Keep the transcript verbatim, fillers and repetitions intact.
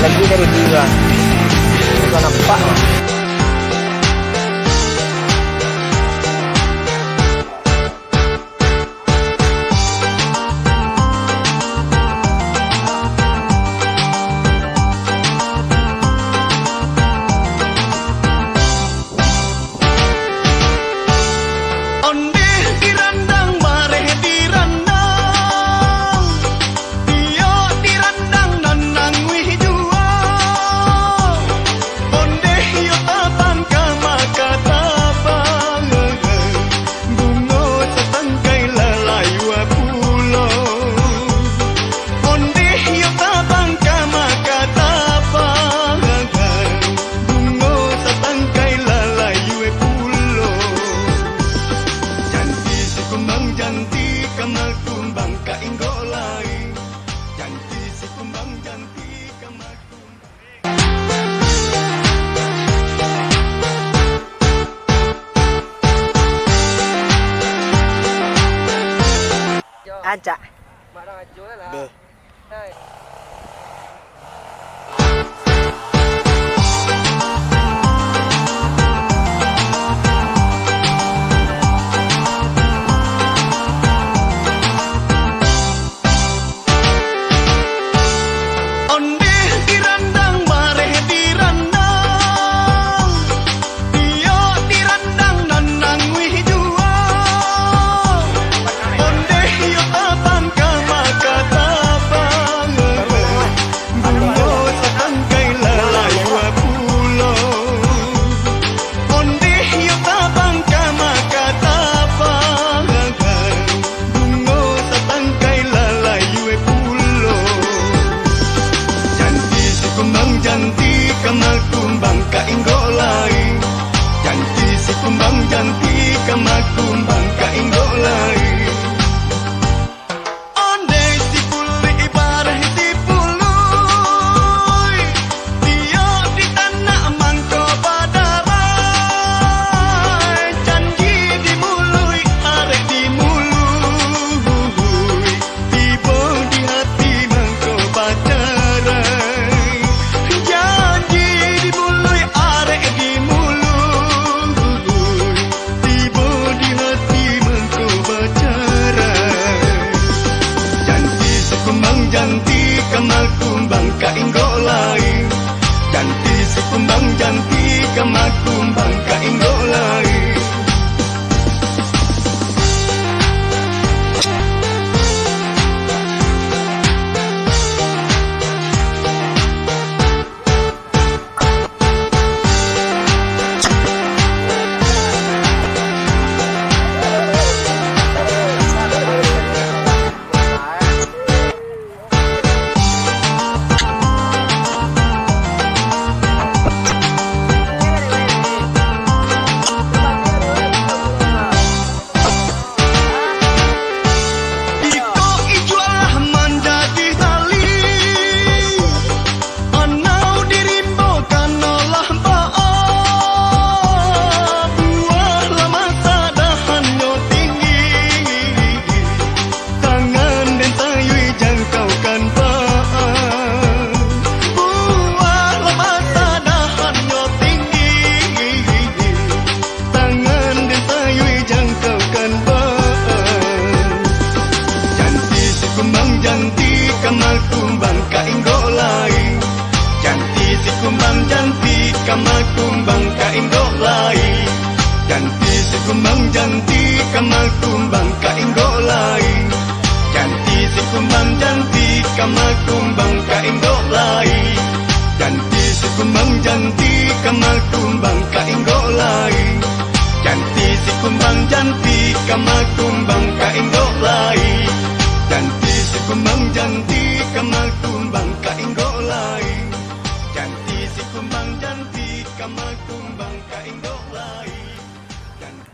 Lagi dari dia. Bukan nampak lah. Ondeh dirandang, bareh dirandang, iyo dirandang nan nanguih juo. Ondeh iyo tabang ka maka tabang, bungo satangkai lalayua pulo. Ondeh iyo tabang ka maka tabang, bungo satangkai lalayua pulo. Janti si kumbang janti ka makumbang ka inggok lai. Janti si kumbang janti ka makumbang. Ancak. Deh. Ondeh dirandang, bareh dirandang, iyo dirandang nan nanguih juo. Ondeh iyo tabang ka maka tabang, bungo satangkai lalayua pulo. Ondeh iyo tabang ka maka tabang, bungo satangkai lalayua pulo. Janti si kumbang janti ka makumbang ka inggok lai. Janti si kumbang janti ka makumbang ka inggok lai. Ondeh si puluih, bareh si puluih, iyo di tanak mangko badarai. Janji di muluik, arek di muluik, tibo di hati mangko bacarai. Janji di muluik, arek di muluik, tibo di hati mangko bacarai. Janti si kumbang janti ka makumbang ka inggok lai. Janti si kumbang janti ka makumbang ka inggok lai. Iko ijualah manjadi tali, anau di rimbo kanolah baa, buah lah masak dahannyo tinggi, tangan den sayui jangkaukan baa, buah lah masak dahannyo tinggi, tangan den sayui jangkaukan baa. Janti si kumbang janti ka makumbang ka inggok lai. Janti si kumbang janti ka makumbang ka inggok lai. Janti si kumbang janti ka makumbang ka inggok lai. Janti si kumbang janti ka makumbang ka inggok lai. Janti si kumbang janti ka makumbang ka inggok lai. Janti si kumbang janti ka makumbang ka inggok lai. Janti si kumbang janti ka makumbang ka inggok lai. Janti si kumbang janti ka makumbang ka inggok lai. Jan-